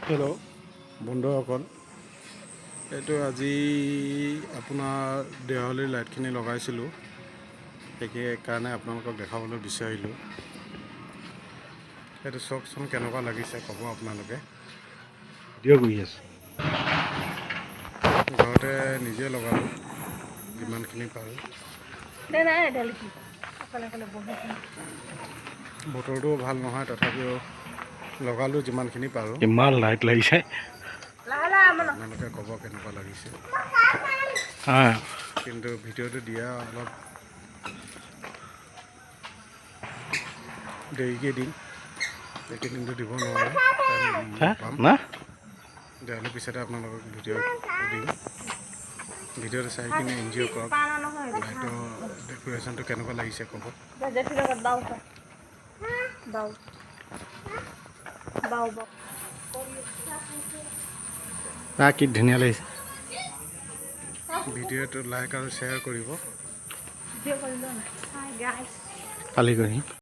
Hello' বন্ধুসকল, এইটো আজি আপোনাৰ দেৱালীৰ লাইটখিনি লগাইছিলোঁ। সেইকাৰণে আপোনালোকক দেখাবলৈ বিচাৰিলোঁ। সেইটো চাওকচোন, কেনেকুৱা লাগিছে ক'ব আপোনালোকে। ভিডিঅ' কৰি আছে। ঘৰতে নিজে লগালোঁ যিমানখিনি পাৰোঁ। দে নাই ঢালিকি অকলে অকলে বহি। বতৰটোও ভাল নহয়, তথাপিও লগালোঁ যিমানখিনি পাৰোঁ। ইমান লাইট লাগিছে। লাহে লাহে মানে। আপোনালোকে ক'ব কেনেকুৱা লাগিছে। হা। কিন্তু ভিডিঅ'টো দিয়া অলপ দেৰিকৈ দিম, এইকেইদিনটো দিব নোৱাৰোঁ। হা। পাম। না। দেৱালীৰ পিছতে আপোনালোকক ভিডিঅ' দিম। ভিডিঅ'টো চাই কিনে এনজয় কৰক। পানা নহয়। লাইটৰ ডেক'ৰেশ্যনটো কেনেকুৱা লাগিছে ক'ব। জেঠীৰ লগত বাও বাও বাও বাও। না, কি ধুনীয়া লাগিছে। ভিডিঅ'টো লাইক আৰু শ্বেয়াৰ কৰিব। ভিডিঅ' কৰি লোৱা। Hi guys. কালি কৰিম।